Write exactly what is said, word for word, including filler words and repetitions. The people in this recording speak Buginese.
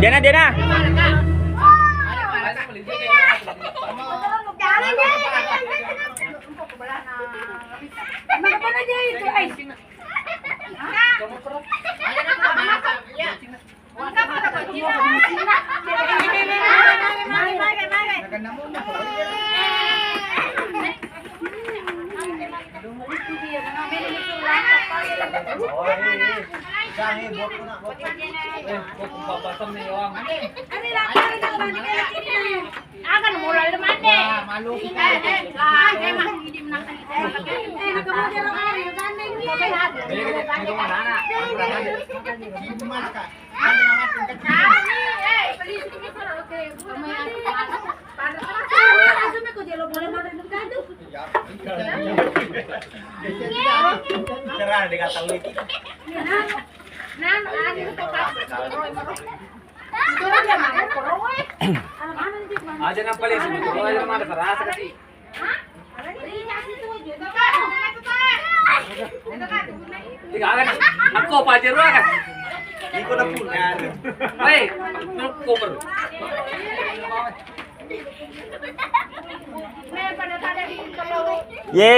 Dena, dena. Aga mulai mande. Wah, malu. Eh, eh, ah, emang. Eh, nak kamu dia orang lain, gandeng ni. Ini, ini rumah anak. Ini rumah anak. Ini rumah anak. Ah, ni, eh, beli sedikit, oke. Langsung aku dia lo boleh makan gaduh. Cerah dia kata lu itu. Nan, anu, itu kasih. Aja nang paling sebetulnya aja mana terasa kasih. Tiga kan? Aku apa aja lu kan? Iko udah punya. Woi, aku per. Ye.